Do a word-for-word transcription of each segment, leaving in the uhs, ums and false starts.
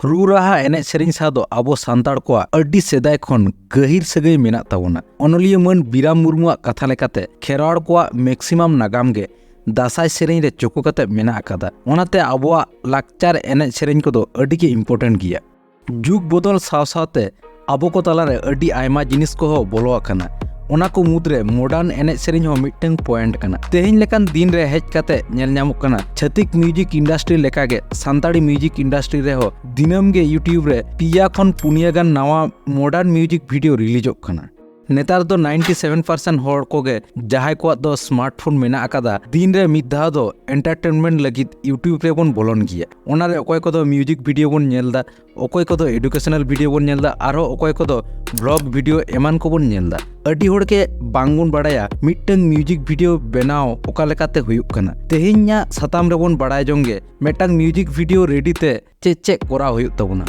ᱨᱩ ᱨᱟᱦᱟ, ᱮᱱᱮᱡ ᱥᱮᱨᱮᱧ ᱥᱟᱶ ᱫᱚ ᱟᱵᱚ ᱥᱟᱱᱛᱟᱲ ᱠᱚᱣᱟᱜ ᱟᱹᱰᱤ ᱥᱮᱫᱟᱭ ᱠᱷᱚᱱ ᱜᱟᱹᱦᱤᱨ ᱥᱟᱹᱜᱟᱹᱭ ᱢᱮᱱᱟᱜ ᱛᱟᱵᱚᱱᱟ᱾ ᱚᱱᱚᱞᱤᱭᱟᱹ ᱢᱟᱹᱱ ᱵᱤᱨᱟᱢ ᱢᱩᱨᱢᱩᱣᱟᱜ ᱠᱟᱛᱷᱟ ᱞᱮᱠᱟᱛᱮ, ᱠᱷᱮᱨᱣᱟᱲ ᱠᱚᱣᱟᱜ ᱢᱮᱠᱥᱤᱢᱟᱢ ᱱᱟᱜᱟᱢ ᱜᱮ ᱫᱟᱸᱥᱟᱭ ᱥᱮᱨᱮᱧ ᱨᱮ ᱪᱳᱠᱳ ᱠᱟᱛᱮ ᱢᱮᱱᱟᱜ ᱟᱠᱟᱫᱟ᱾ ᱚᱱᱟᱛᱮ ᱟᱵᱚᱣᱟᱜ ᱞᱟᱠᱪᱟᱨ ᱮᱱᱮᱡ ᱥᱮᱨᱮᱧ ᱠᱚᱫᱚ ᱟᱹᱰᱤ ᱜᱮ important ᱜᱮᱭᱟ᱾ ᱡᱩᱜᱽ ᱵᱚᱫᱚᱞ ᱥᱟᱶ ᱥᱟᱶᱛᱮ ᱟᱵᱚ ᱠᱚ ᱛᱟᱞᱟᱨᱮ ᱟᱹᱰᱤ ᱟᱭᱢᱟ ᱡᱤᱱᱤᱥ ᱠᱚᱦᱚᱸ ᱵᱚᱞᱚ ᱟᱠᱟᱱᱟ᱾ ᱚᱱᱟ ᱠᱚ ᱢᱩᱫᱽᱨᱮ modern ᱮᱱᱮᱡ ᱥᱮᱨᱮᱧ ᱦᱚᱸ ᱢᱤᱫᱴᱟᱝ point ᱠᱟᱱᱟ᱾ ᱛᱮᱦᱮᱧ ᱞᱮᱠᱟᱱ ᱫᱤᱱ ᱨᱮ ᱦᱮᱡ ᱠᱟᱛᱮ ᱧᱮᱞ ᱧᱟᱢᱚᱜ ᱠᱟᱱᱟ, ᱪᱷᱟᱹᱛᱤᱠ music industry ᱞᱮᱠᱟᱜᱮ ᱥᱟᱱᱛᱟᱲᱤ music industry ᱨᱮᱦᱚᱸ ᱫᱤᱱᱟᱹᱢ ᱜᱮ YouTube ᱨᱮ ᱯᱮᱭᱟ ᱠᱷᱚᱱ ᱯᱩᱱᱭᱟᱹ ᱜᱟᱱ ᱱᱟᱣᱟ modern music video releaseᱚᱜ ᱠᱟᱱᱟ᱾ ᱱᱮᱛᱟᱨ ᱫᱚ ninety seven percent ᱦᱚᱲ ᱠᱚᱜᱮ, ᱡᱟᱦᱟᱸᱭ ᱠᱚᱣᱟᱜ ᱫᱚ smartphone ᱢᱮᱱᱟᱜ ᱟᱠᱟᱫᱟ, ᱫᱤᱱ ᱨᱮ ᱢᱤᱫ ᱫᱷᱟᱣ ᱫᱚ entertainment ᱞᱟᱹᱜᱤᱫ YouTube ᱨᱮᱵᱚᱱ ᱵᱚᱞᱚᱱ ᱜᱮᱭᱟ᱾ ᱚᱱᱟᱨᱮ ᱚᱠᱚᱭ ᱠᱚᱫᱚ music video ᱵᱚᱱ ᱧᱮᱞ ᱮᱫᱟ, ᱚᱠᱚᱭ ᱠᱚᱫᱚ educational video ᱵᱚᱱ ᱧᱮᱞ ᱮᱫᱟ, ᱟᱨᱦᱚᱸ ᱚᱠᱚᱭ ᱠᱚᱫᱚ vlog video ᱮᱢᱟᱱ ᱠᱚᱵᱚᱱ ᱧᱮᱞ ᱮᱫᱟ᱾ ᱟᱹᱰᱤ ᱦᱚᱲ ᱜᱮ ᱵᱟᱝᱵᱚᱱ ᱵᱟᱲᱟᱭᱟ ᱢᱤᱫᱴᱟᱝ music video ᱵᱮᱱᱟᱣ ᱚᱠᱟ ᱞᱮᱠᱟᱛᱮ ᱦᱩᱭᱩᱜ ᱠᱟᱱᱟ᱾ ᱛᱮᱦᱮᱧᱟᱜ ᱥᱟᱛᱟᱢ ᱨᱮᱵᱚᱱ ᱵᱟᱲᱟᱭ ᱡᱚᱝ ᱜᱮ ᱢᱤᱫᱴᱟᱝ music video ready ᱛᱮ ᱪᱮᱫ ᱪᱮᱫ ᱠᱚᱨᱟᱣ ᱦᱩᱭᱩᱜ ᱛᱟᱵᱚᱱᱟ᱾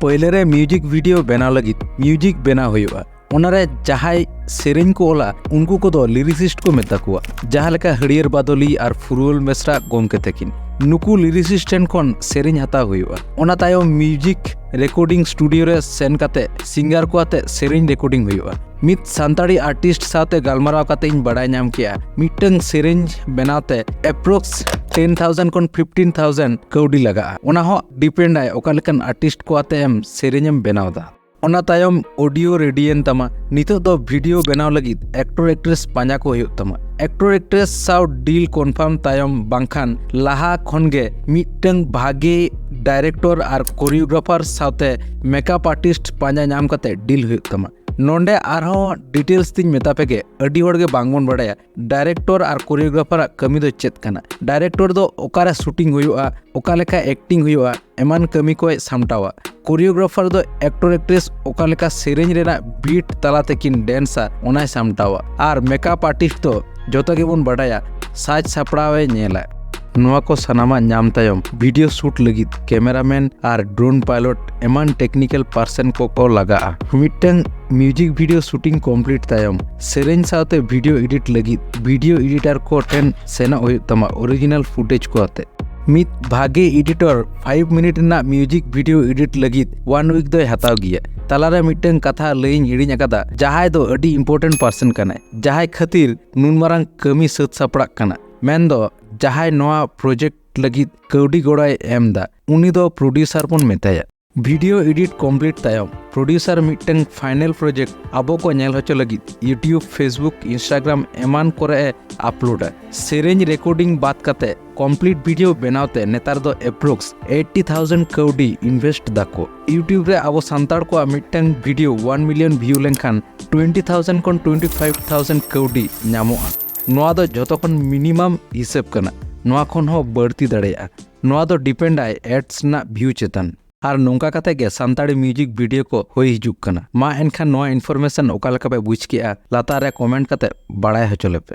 ᱯᱳᱭᱞᱳ ᱨᱮ music video ᱵᱮᱱᱟᱣ ᱞᱟᱹᱜᱤᱫ music ᱵᱮᱱᱟᱣ ᱦᱩᱭᱩᱜᱼᱟ᱾ ᱚᱱᱟᱨᱮ ᱡᱟᱦᱟᱸᱭ ᱥᱮᱨᱮᱧ ᱠᱚ ᱚᱞᱟ, ᱩᱱᱠᱩ ᱠᱚᱫᱚ lyricist ᱠᱚ ᱢᱮᱛᱟ ᱠᱚᱣᱟ᱾ ᱡᱟᱦᱟᱸ ᱞᱮᱠᱟ ᱦᱟᱹᱨᱭᱟᱹᱲ ᱵᱟᱫᱚᱞᱤ ᱟᱨ ᱯᱷᱩᱨᱩᱣᱟᱹᱞ ᱵᱮᱥᱨᱟ ᱜᱚᱢᱠᱮ ᱛᱟᱹᱠᱤᱱ, ᱱᱩᱠᱩ lyricist ᱴᱷᱮᱱ ᱠᱷᱚᱱ ᱥᱮᱨᱮᱧ ᱦᱟᱛᱟᱣ ᱦᱩᱭᱩᱜᱼᱟ᱾ ᱚᱱᱟ ᱛᱟᱭᱚᱢ music recording studio ᱨᱮ ᱥᱮᱱ ᱠᱟᱛᱮ singer ᱠᱚ ᱟᱛᱮ ᱥᱮᱨᱮᱧ recording ᱦᱩᱭᱩᱜᱼᱟ᱾ ᱢᱤᱫ ᱥᱟᱱᱛᱟᱲᱤ artist ᱥᱟᱶᱛᱮ ᱜᱟᱞᱢᱟᱨᱟᱣ ᱠᱟᱛᱮ ᱤᱧ ᱵᱟᱲᱟᱭ ᱧᱟᱢ ᱠᱮᱜᱼᱟ, ᱢᱤᱫᱴᱟᱝ ᱥᱮᱨᱮᱧ ᱵᱮᱱᱟᱣ ᱛᱮ approx ten thousand ᱠᱷᱚᱱ fifteen thousand ᱠᱟᱹᱣᱰᱤ ᱞᱟᱜᱟᱜᱼᱟ᱾ ᱚᱱᱟ ᱦᱚᱸ depend ᱟᱭ ᱚᱠᱟ ᱞᱮᱠᱟᱱ artist ᱠᱚ ᱟᱛᱮ ᱮᱢ ᱥᱮᱨᱮᱧ ᱮᱢ ᱵᱮᱱᱟᱣ ᱮᱫᱟ᱾ ᱚᱱᱟ ᱛᱟᱭᱚᱢ audio ready ᱮᱱ ᱛᱟᱢᱟ᱾ ᱱᱤᱛᱚᱜ ᱫᱚ video ᱵᱮᱱᱟᱣ ᱞᱟᱹᱜᱤᱫ actor actress ᱯᱟᱸᱡᱟ ᱠᱚ ᱦᱩᱭᱩᱜ ᱛᱟᱢᱟ᱾ Actor actress ᱥᱟᱶ deal confirm ᱛᱟᱭᱚᱢ ᱵᱟᱝᱠᱷᱟᱱ ᱞᱟᱦᱟ ᱠᱷᱚᱱ ᱜᱮ ᱢᱤᱫᱴᱟᱝ ᱵᱷᱟᱜᱮ director ᱟᱨ choreographer ᱥᱟᱶᱛᱮ makeup artist ᱯᱟᱸᱡᱟ ᱧᱟᱢ ᱠᱟᱛᱮ deal ᱦᱩᱭᱩᱜ ᱛᱟᱢᱟ᱾ ᱱᱚᱸᱰᱮ ᱟᱨᱦᱚᱸ details ᱛᱤᱧ ᱢᱮᱛᱟ ᱯᱮᱜᱮ, ᱟᱹᱰᱤ ᱦᱚᱲ ᱜᱮ ᱵᱟᱝᱵᱚᱱ ᱵᱟᱲᱟᱭᱟ director ᱟᱨ choreographer ᱟᱜ ᱠᱟᱹᱢᱤ ᱫᱚ ᱪᱮᱫ ᱠᱟᱱᱟ᱾ Director ᱫᱚ ᱚᱠᱟᱨᱮ shooting ᱦᱩᱭᱩᱜᱼᱟ, ᱚᱠᱟ ᱞᱮᱠᱟ acting ᱦᱩᱭᱩᱜᱼᱟ, ᱮᱢᱟᱱ ᱠᱟᱹᱢᱤ ᱠᱚᱭ ᱥᱟᱢᱴᱟᱣᱟ᱾ Choreographer ᱫᱚ actor actress ᱚᱠᱟ ᱞᱮᱠᱟ ᱥᱮᱨᱮᱧ ᱨᱮᱱᱟᱜ beat ᱛᱟᱞᱟ ᱛᱮᱠᱤᱱ danceᱟ, ᱚᱱᱟᱭ ᱥᱟᱢᱴᱟᱣᱟ᱾ ᱟᱨ makeup artist ᱫᱚ ᱡᱚᱛᱚ ᱜᱮᱵᱚᱱ ᱵᱟᱰᱟᱭᱟ, ᱥᱟᱡᱽ ᱥᱟᱯᱲᱟᱣᱮ ᱧᱮᱞᱟ᱾ ᱱᱚᱣᱟ ᱠᱚ ᱥᱟᱱᱟᱢᱟᱜ ᱧᱟᱢ ᱛᱟᱭᱚᱢ video shoot ᱞᱟᱹᱜᱤᱫ cameraman ᱟᱨ drone pilot ᱮᱢᱟᱱ technical person ᱠᱚᱠᱚ ᱞᱟᱜᱟᱜᱼᱟ᱾ ᱢᱤᱫᱴᱟᱝ music video shooting complete ᱛᱟᱭᱚᱢ ᱥᱮᱨᱮᱧ ᱥᱟᱶᱛᱮ video edit ᱞᱟᱹᱜᱤᱫ video editor ᱠᱚ ᱴᱷᱮᱱ ᱥᱮᱱᱚᱜ ᱦᱩᱭᱩᱜ ᱛᱟᱢᱟ original footage ᱠᱚ ᱟᱛᱮ᱾ ᱢᱤᱫ ᱵᱷᱟᱜᱮ ᱮᱰᱤᱴᱚᱨ ᱯᱷᱟᱭᱤᱵᱷ ᱢᱤᱱᱤᱴ ᱨᱮᱱᱟᱜ ᱢᱤᱭᱩᱡᱤᱠ ᱵᱷᱤᱰᱤᱭᱳ ᱮᱰᱤᱴ ᱞᱟᱹᱜᱤᱫ ᱚᱣᱟᱱ ᱣᱤᱠ ᱫᱚᱭ ᱦᱟᱛᱟᱣ ᱜᱮᱭᱟ᱾ ᱛᱟᱞᱟᱨᱮ ᱢᱤᱫᱴᱟᱝ ᱠᱟᱛᱷᱟ ᱞᱟᱹᱭᱤᱧ ᱦᱤᱲᱤᱧ ᱟᱠᱟᱫᱟ, ᱡᱟᱦᱟᱸᱭ ᱫᱚ ᱟᱹᱰᱤ ᱤᱢᱯᱚᱨᱴᱮᱱᱴ ᱯᱟᱨᱥᱚᱱ ᱠᱟᱱᱟᱭ, ᱡᱟᱦᱟᱸᱭ ᱠᱷᱟᱹᱛᱤᱨ ᱱᱩᱱ ᱢᱟᱨᱟᱝ ᱠᱟᱹᱢᱤ ᱥᱟᱹᱛ ᱥᱟᱯᱲᱟᱜ ᱠᱟᱱᱟ, ᱢᱮᱱᱫᱚ ᱡᱟᱦᱟᱸᱭ ᱱᱚᱣᱟ ᱯᱨᱚᱡᱮᱠᱴ ᱞᱟᱹᱜᱤᱫ ᱠᱟᱹᱣᱰᱤ ᱜᱚᱲᱚᱭ ᱮᱢ ᱮᱫᱟ, ᱩᱱᱤ ᱫᱚ ᱯᱨᱚᱰᱭᱩᱥᱟᱨ ᱵᱚᱱ ᱢᱮᱛᱟᱭᱟ᱾ ᱵᱷᱤᱰᱤᱭᱳ ᱮᱰᱤᱴ ᱠᱚᱢᱯᱞᱤᱴ ᱛᱟᱭᱚᱢ, ᱯᱨᱚᱰᱭᱩᱥᱟᱨ ᱢᱤᱫᱴᱟᱝ ᱯᱷᱟᱭᱱᱮᱞ ᱯᱨᱚᱡᱮᱠᱴ ᱟᱵᱚ ᱠᱚ ᱧᱮᱞ ᱦᱚᱪᱚ ᱞᱟᱹᱜᱤᱫ YouTube, Facebook, Instagram ᱮᱢᱟᱱ ᱠᱚᱨᱮ ᱮ ᱟᱯᱞᱳᱰᱟ᱾ ᱥᱮᱨᱮᱧ ᱨᱮᱠᱚᱨᱰᱤᱝ ᱵᱟᱫ ᱠᱟᱛᱮ ᱠᱚᱢᱯᱞᱤᱴ ᱵᱷᱤᱰᱤᱭᱳ ᱵᱮᱱᱟᱣ ᱛᱮ ᱱᱮᱛᱟᱨ ᱫᱚ ᱮᱯᱨᱚᱠᱥ ᱮᱭᱤᱴᱴᱤ ᱛᱷᱟᱣᱡᱮᱱᱰ ᱠᱟᱹᱣᱰᱤ ᱤᱱᱵᱷᱮᱥᱴ ᱫᱟᱠᱚ᱾ YouTube ᱨᱮ ᱟᱵᱚ ᱥᱟᱱᱛᱟᱲ ᱠᱚᱣᱟᱜ ᱢᱤᱫᱴᱟᱝ ᱵᱷᱤᱰᱤᱭᱳ ᱚᱣᱟᱱ ᱢᱤᱞᱤᱭᱚᱱ ᱵᱷᱤᱭᱩ ᱞᱮᱱᱠᱷᱟᱱ ᱴᱩᱭᱮᱱᱴᱤ ᱛᱷᱟᱣᱡᱮᱱᱰ ᱠᱷᱚᱱ ᱴᱩᱭᱮᱱᱴᱤ ᱯᱷᱟᱭᱤᱵᱷ ᱛᱷᱟᱣᱡᱮᱱᱰ ᱠᱟᱹᱣᱰᱤ ᱧᱟᱢᱚᱜᱼᱟ᱾ ᱱᱚᱣᱟ ᱫᱚ ᱡᱷᱚᱛᱚ ᱠᱷᱚᱱ ᱢᱤᱱᱤᱢᱟᱢ ᱦᱤᱥᱟᱹᱵ ᱠᱟᱱᱟ, ᱱᱚᱣᱟ ᱠᱷᱚᱱ ᱦᱚᱸ ᱵᱟᱹᱲᱛᱤ ᱫᱟᱲᱮᱭᱟᱜᱼᱟ᱾ ᱱᱚᱣᱟ ᱫᱚ ᱰᱤᱯᱮᱱᱰ ᱟᱭ ᱮᱰᱥ ᱨᱮᱱᱟᱜ ᱵᱷᱤᱭᱩ ᱪᱮᱛᱟᱱ᱾ ᱟᱨ ᱱᱚᱝᱠᱟ ᱠᱟᱛᱮ ᱜᱮ ᱥᱟᱱᱛᱟᱲᱤ ᱢᱤᱭᱩᱡᱤᱠ ᱵᱷᱤᱰᱤᱭᱳ ᱠᱚ ᱦᱩᱭ ᱦᱤᱡᱩᱜ ᱠᱟᱱᱟ᱾ ᱢᱟ ᱮᱱᱠᱷᱟᱱ ᱱᱚᱣᱟ ᱤᱱᱯᱷᱚᱨᱢᱮᱥᱚᱱ ᱚᱠᱟ ᱞᱮᱠᱟ ᱯᱮ ᱵᱩᱡᱽ ᱠᱮᱜᱼᱟ, ᱞᱟᱛᱟᱨ ᱨᱮ ᱠᱚᱢᱮᱱᱴ ᱠᱟᱛᱮ ᱵᱟᱲᱟᱭ ᱦᱚᱪᱚ ᱞᱮᱯᱮ᱾